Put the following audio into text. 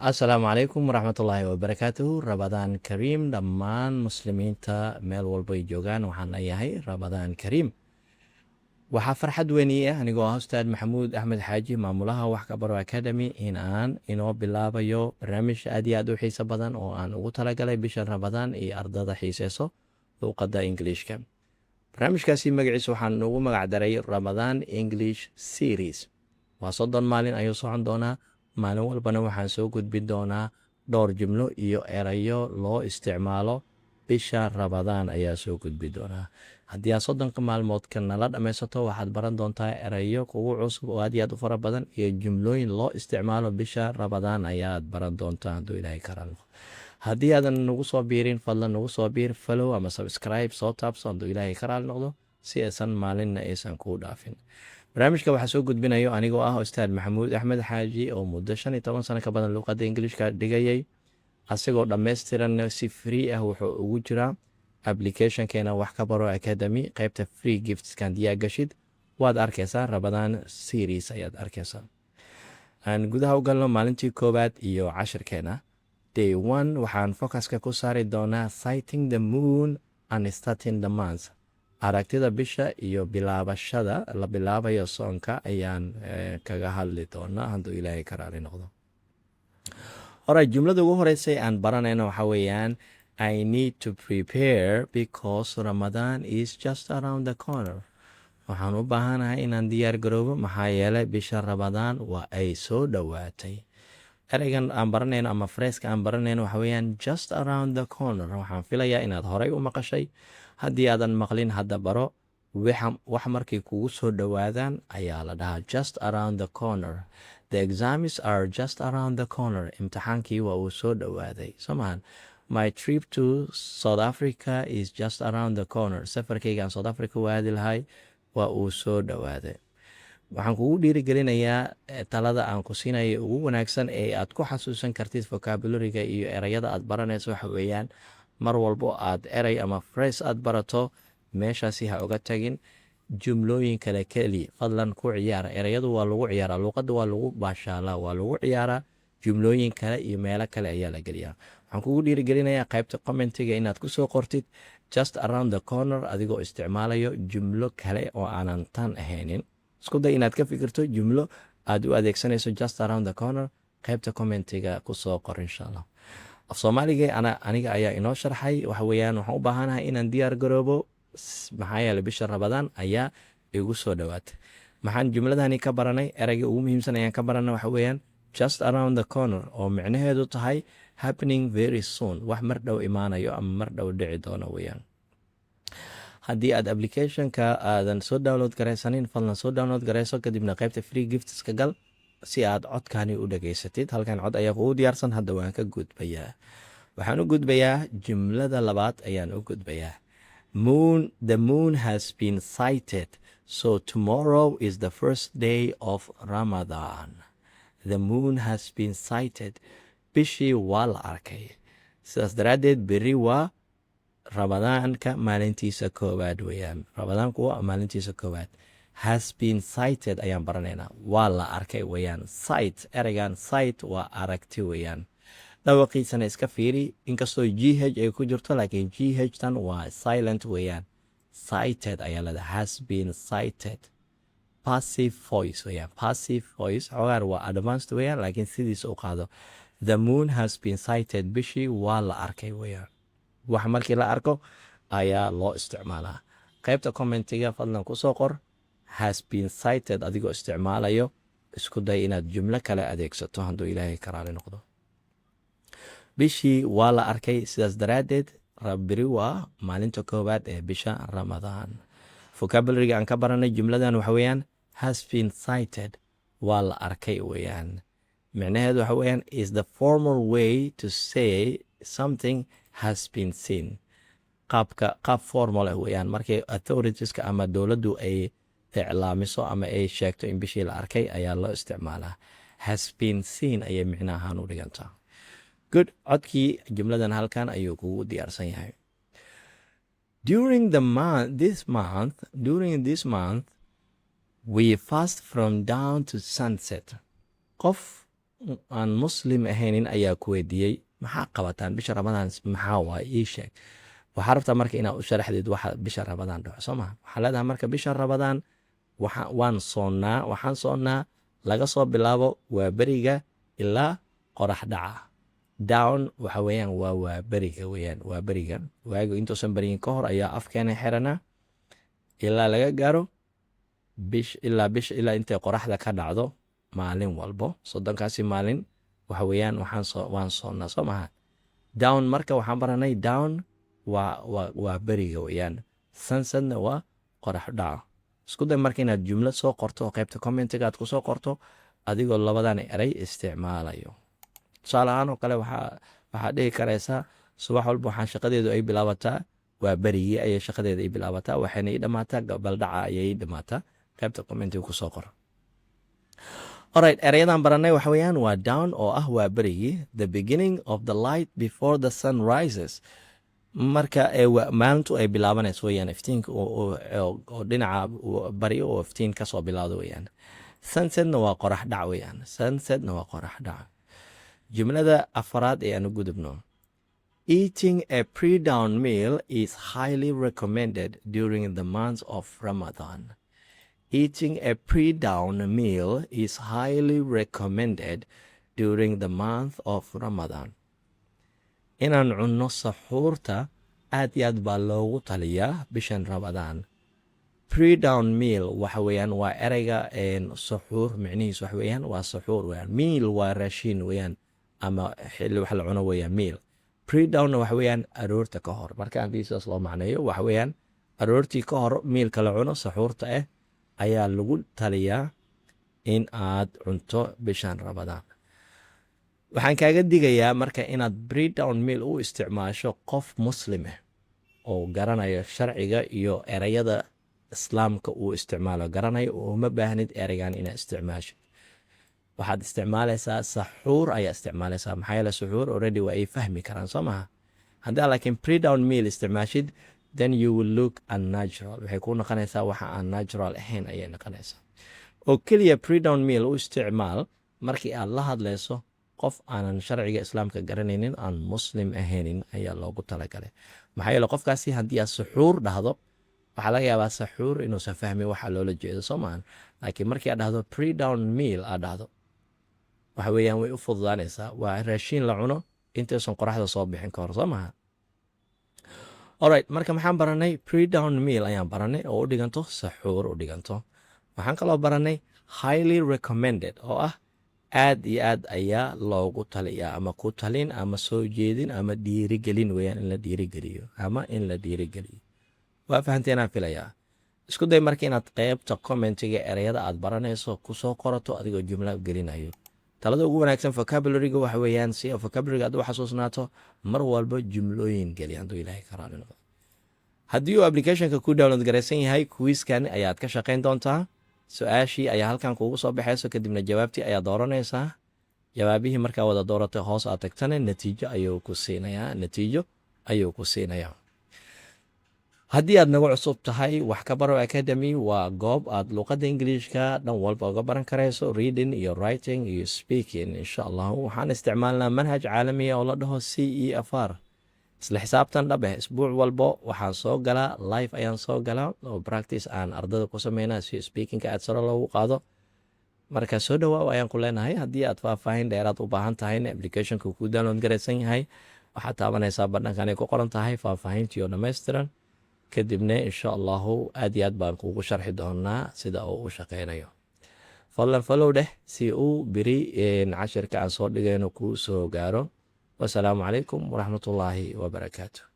Asalaamu calaykum waraxmatullaahi wabarakaatuhu. Ramadaan kariim dhammaan muslimiinta meel walbay joogaan. Waxaan leeyahay Ramadaan kariim. Waxaa farxad weyn ii ah, anigoo ah Ustaad Maxamuud Axmed Xaaji, maamulaha Wax Ka Baro Academy, in aan inoo bilaabayo barnaamij aad iyo aad u xiiso badan oo aan ugu talagalay bisha Ramadaan iyo ardada xiiseyso luuqadda Ingiliishka. Barnaamijkaasi magaciisa waxaan ugu magacdaray Ramadaan English Series. Waa 30 maalin ayuu socon doonaa. Maalin walbana waxaan soo gudbin doonaa dhowr jumlo iyo erayo loo isticmaalo bisha Ramadaan ayaa soo gudbi doonaa. Haddii aad 30-ka maalmoodka nala dhammaysato, waxaad baran doontaa erayo kugu cusub oo aad iyo aad u fara badan iyo jumlooyin loo isticmaalo bisha Ramadaan ayaad baran doontaa, hadduu Ilaahay ka raalno. Haddii aadan nagu soo biirin, fadlan nagu soo biir. Follow ama subscribe soo taabso, hadduu Ilaahay ka raali noqdo, si aysan maalinna aysan kuu dhaafin. Barnaamijka waxaa soo gudbinayo anigoo ah Ustaad Maxamuud Axmed Xaaji, oo muddo 15 sano ka badan luuqadda Ingiliishka dhigayay. Asagoo dhammaystiran si free ah wuxuu ugu jiraa applicationkeena Wax Ka Baro Academy. Qeybta free giftskan diyaa gashid, waad arkaysaa, Ramadaan Series ayaad arkaysaa. Aan gudaha u galno maalintii koowaad iyo cashirkeena. Day one waxaan focuska ku saari doonaa sighting the moon and starting the month. Aragtida bisha iyo bilaabashada la bilaabayo soonka ayaan kaga hadli doonaa, hadduu Ilaahay ka raali noqdo. Hore, jumlada ugu horeysay aan baranayno waxaa weeyaan: "I need to prepare because Ramadan is just around the corner." Waxaan u baahanahay inaan diyaar garoobo, maxaa yeelay bisha Ramadaan waa ay soo dhowaatay. Ereygan aan baranayno ama phraseka aan baranayno waxa weeyaan "just around the corner". Waxaan filayaa inaad horey u maqashay. Haddii aadan maqlin, hadda baro. Wax markay kugu soo dhowaadaan ayaa la dhahaa "just around the corner". "The exams are just around the corner." Imtixaankii waa uu soo dhowaaday, soo mahan? "My trip to South Africa is just around the corner." Safarkaygaan South Africa u aadi lahay waa uu soo dhowaaday. Waxaan kugu dhiirigelinayaa, talada aan ku siinayo ugu wanaagsan ee aad ku xasuusan kartid vocabularyga iyo erayada aad baranayso waxa weeyaan: mar walbo aad erey ama phrase aad barato, meeshaasi ha oga tagin, jumlooyin kale keli fadlan ku ciyaara. Erayadu waa lagu ciyaaraa, luuqadda waa lagu baashaalaa, waa lagu ciyaaraa, jumlooyin kale iyo meelo kale ayaa la geliyaa. Waxaan kugu dhiirigelinayaa qaybta commentiga inaad kusoo qortid "just around the corner" adigoo isticmaalayo jumlo kale oo aanan tan ahaynin. Isku day inaad ka fikirto jumlo aad u adeegsanayso "just around the corner". Qaybta commentiga kusoo qor, insha Allah. Af Soomaaliga aniga ayaa inoo sharxay. Waxa weeyaan, waxaan u baahanahay inaan diyaar garoobo, maxaa yeelay bisha Ramadaan ayaa igu soo dhowaatay. Maxaan jumladani ka baranay? Ereyga ugu muhiimsan ayaan ka baranay waxa weeyaan "just around the corner", oo micnaheedu tahay "happening very soon", wax mar dhow imaanayo ama mar dhow dhici doono weeyaan. Haddii aad applicationka aadan soo download garaysanin, fadlan soo download garayso, kadibna qaybta free giftska gal si aad codkani u dhageysatid. Halkan cod ayaa kugu diyaarsan. Hadda waan ka gudbayaa, waxaan u gudbayaa jumlada labaad ayaan u gudbayaa. Moon, "The moon has been sighted, so tomorrow is the first day of Ramadan." "The moon has been sighted", bishii waa la arkay, sidaas daraaddeed berri waa Ramadaanka maalintiisa koowaad weeyaan. Ramadaanku waa maalintiisa koowaad. "Has been sighted" ayaan baranaynaa, waa la arkay weeyaan. Sight, ereygan sight waa aragti weeyaan. Dhawaqiisana iska fiiri, inkastoo GH ay ku jirto, laakiin GH tan waa silent weeyaan. Sighted ayaa leedahay. "Has been sighted", passive voice weeyaan. Passive voice xogaar waa advanced weeyaan, laakiin sidiisa u qaado. "The moon has been sighted", bishii waa la arkay weeyaan. Wax markii la arko ayaa loo isticmaalaa. Qaybta commentiga fadlan kusoo qor "has been sighted" adigoo isticmaalayo. Isku day inaad jumlo kale adeegsato, hadduu Ilaahay ka raali noqdo. Bishii waa la arkay, sidaas daraaddeed beri waa maalinta koowaad ee bisha Ramadaan. Vocabularyga aan ka baranay jumladan waxa weeyaan "has been sighted", waa la arkay weeyaan. Micnaheedu waxa weeyaan is the formal way to say something has been seen. Qaabka qaab formal ah weeyaan, markay authoritieska ama dowladdu ay iclaamiso ama ay sheegto in bishii la arkay ayaa loo isticmaalaa. "Has been seen" ayay micno ahaan u dhigantaa. Good. Codkii jumladan halkan ayuu kugu diyaarsan yahay. During this month we fast from dawn to sunset. Qof Aan Muslim ahaynin ayaa ku weydiiyey, "Maxaa qabataan bisha Ramadaan? Maxaa waay? Ii sheeg." Waxaa rabtaa marka inaad u sharaxdid waxa bisha Ramadaan dhaco, soo maha? Waxaa leedahay marka, bisha Ramadaan waan soonnaa, waxaan soonnaa laga soo bilaabo waa beriga ilaa qorax dhaca. Dawn waxa weeyaan waa beriga weeyaan, waa beriga, waagu intuusan beryin ka hor ayaa afkeena xiranaa ilaa laga gaaro bish ilaa bish ilaa intay qoraxda ka dhacdo maalin walbo. 30kaasi maalin waxa weeyaan waxaan soo waan soonnaa, soo maha? Dawn marka waxaan baranay, dawn waa beriga weeyaan, sunsetna waa qorax dhaca. Isku day marka inaad jumlad soo qorto oo qaybta commentiga aad kusoo qorto adigoo labadan eray isticmaalayo. Tusaale ahaan oo kale, waxaa dhihi karaysaa, subax walba waxaan shaqadeedu ay bilaabataa waa berigii ayay shaqadeeda ay bilaabataa, waxayna ii dhammaataa gabaldhaca ayay ii dhammaataa. Qaybta commentiga kusoo qor. Alright, erayadan baranay waxa weeyaan waa dawn oo ah waa berigii, the beginning of the light before the sun rises. Marka maalintu ay bilaabanayso weyaan, iftiinka oo dhinaca bari oo iftiin kasoo bilowda weyaan. Sunsetna waa qorax dhac weyaan, sunsetna waa qorax dhac. Jumlada afaraad ee aan u gudubno. Eating a pre-dawn meal is highly recommended during the month of Ramadan. Eating a pre-dawn meal is highly recommended during the month of Ramadan. Inaan cunno saxuurta aad iyo aad baa loogu taliyaa bishan Ramadaan. Pre-dawn meal waxa weeyaan waa ereyga saxuur, micnihiis waxa weeyaan waa saxuur weeyaan. Meal waa raashin weeyaan ama xilli wax la cuno weeyaan meal. Pre-dawnna waxa weeyaan aroorta ka hor. Marka haddii sidaas loo macneeyo, waxa weeyaan aroortii ka hor mealka la cuno saxuurta ah ayaa lagu taliyaa in aad cunto bishan Ramadaan. Waxaan kaaga digayaa marka inaad pre-dawn meal u isticmaasho qof Muslim ah oo garanaya sharciga iyo ereyada Islaamka uu isticmaalo garanayo. Uma baahnid ereygan inaad isticmaashid. Waxaad isticmaalaysaa saxuur ayaa isticmaalaysaa, maxaa yeele saxuur already waa ay fahmi karaan, soo maha? Haddii laakiin pre-dawn meal isticmaashid, then you will look unnatural. Waxay kuu noqonaysaa waxa aan natural ahayn ayay noqonaysaa. Oo keliya pre-dawn meal u isticmaal markii aad la hadlayso qof aanan sharciga Islaamka garanaynin, aan Muslim ahaynin ayaa loogu talagalay. Maxaa yeele qofkaasi haddii aad saxuur dhahdo, waxaa laga yaabaa saxuur inuusan fahmin waxa loola jeedo, soo maahan? Laakiin markii aad dhahdo pre-dawn meal aad dhahdo, waxa weeyaan way u fududaanaysaa. Waa raashiin la cuno intaysan qoraxda soo bixin ka hor, soo maha? Alright, marka maxaan baranay? Pre-dawn meal ayaan baranay oo u dhiganto saxuur u dhiganto. Waxaan kaloo baranay highly recommended oo ah aad iyo aad ayaa loogu taliyaa ama ku talin ama soo jeedin ama dhiirigelin weeyaan, in la dhiirigeliyo ama in la dhiirigeliyo. Waa fahanteen aan filayaa. Isku day marka inaad qeybta commentiga ereyada aad baranayso kusoo qorato adigoo jumla gelinayo. Talada ugu wanaagsan vocabulary-ga waxa weeyaan, si vocabulary-ga aad u xasuusnaato, mar walba jumlooyin geli, hadduu Ilaahay ka raali noqdo. Haddii uu applicationka ku download garaysan yahay, quizkan ayaad ka shaqayn doontaa. Su-aashii ayaa halkan kuugu soo baxayso, kadibna jawaabtii ayaa dooranaysaa. Jawaabihii markaa wada dooratay, hoos aad tagtana, natiijo ayuu ku siinayaa, natiijo ayuu ku siinayaa. Haddii aad nagu cusub tahay, Wax Ka Baro Academy waa goob aad luqadda Ingiliishka dhan walba uga baran karayso, reading iyo writing iyo speaking, insha Allahu. Waxaan isticmaalnaa manhaj caalamiya oo la dhaho CEFR. Isla xisaabtan dhab eh, isbuuc walbo waxaan soo galaa live ayaan soo galaa oo practice aan ardada ku sameynaa si speakingka aad sare loogu qaado. Marka soo dhawaaw ayaan ku leenahay. Haddii aad faahfaahin dheeraad u baahan tahayna, applicationka kuu download garaysan yahay, waxaad taabanaysaa badhankan ay ku qoran tahay faahfaahintii oo dhammaystiran. Kadibna insha Allahu aad iyo aad baan kuugu sharxi doonaa sida uu u shaqeynayo. Fadlan follow dheh si uu beri cashirka aan soo dhigayno kuu soo gaaro. Wasalaamu calaykum waraxmatullaahi wabarakaatu.